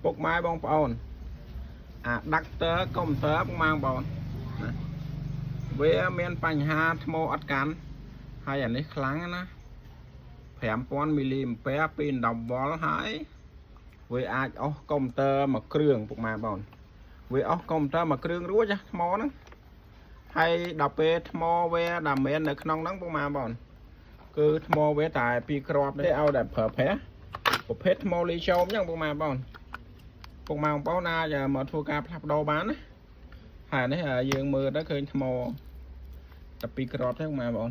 ពុកម៉ែបងប្អូនអាដាក់ទ័រកុំព្យូទ័រពុកម៉ែបងប្អូនណាវាមានបញ្ហាថ្មអត់កាន់ហើយអានេះខ្លាំងណាស់5000មីលីអាំពែពី10វ៉ុលហើយវាអាចអស់កុំព្យូទ័រមួយគ្រឿងពុកម៉ែបងប្អូនវាអស់កុំព្យូទ័រមួយគ្រឿងរួចណាថ្មហ្នឹងហើយដល់ពេលថ្មវាដែលមាននៅក្នុងហ្នឹងពុកម៉ែបងប្អូនគឺថ្មវាតែពីរគ្រាប់ទេឲ្យតែប្រើប្រាស់ប្រភេទថ្មលីស្យូមអញ្ចឹងពុកម៉ែបងប្អូន ពុកម៉ែបងប្អូនអាចមកធ្វើការផ្លាស់ប្ដូរបានណាហើយនេះយើងមើលទៅឃើញថ្មតែពីរគ្រាប់ទេពុកម៉ែបងប្អូន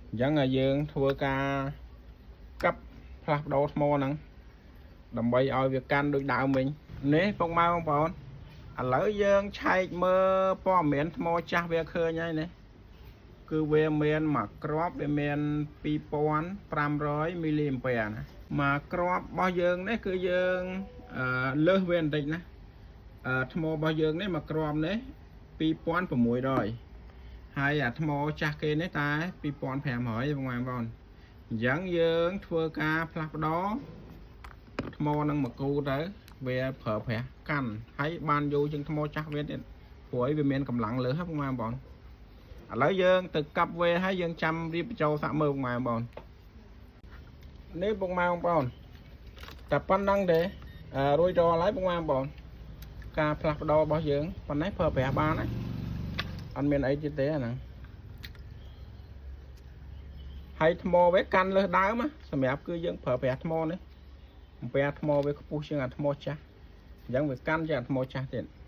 អញ្ចឹងយើងធ្វើការកាប់ផ្លាស់ប្ដូរថ្មហ្នឹងដើម្បីឲ្យវាកាន់ដូចដើមវិញនេះពុកម៉ែបងប្អូនឥឡូវយើងឆែកមើលព័ត៌មានថ្មចាស់វាឃើញហើយនេះគឺវាមានមួយគ្រាប់វាមាន2500មីលីអាំពែណាមួយគ្រាប់របស់យើងនេះគឺយើង អឺលើសវាបន្តិចណាអឺថ្មរបស់យើងនេះមួយគ្រាប់នេះ2600ហើយអាថ្មចាស់គេនេះតែ2500បងប្អូនអញ្ចឹងយើងធ្វើការផ្លាស់ប្ដូរថ្មនឹងមកគូទៅវាប្រើប្រាស់កាន់ហើយបានយូរជាងថ្មចាស់វាទៀតព្រោះអីវាមានកម្លាំងលើសហ្នឹងបងប្អូនឥឡូវយើងទៅកាប់វាហើយយើងចាំរៀបបញ្ចូលសាក់មើលបងប្អូននេះបងប្អូនតែប៉ុណ្្នឹងទេ អឺរួចរាល់ហើយបងប្អូនការផ្លាស់ប្ដូររបស់យើងប៉ុណ្ណេះប្រើប្រាស់បានណាអត់មានអីទៀតទេអាហ្នឹងហើយថ្មវាកាន់លើសដើមណាសម្រាប់គឺយើងប្រើប្រាស់ថ្មនេះអំពែថ្មវាខ្ពស់ជាងអាថ្មចាស់អញ្ចឹងវាកាន់ជាងអាថ្មចាស់ទៀត។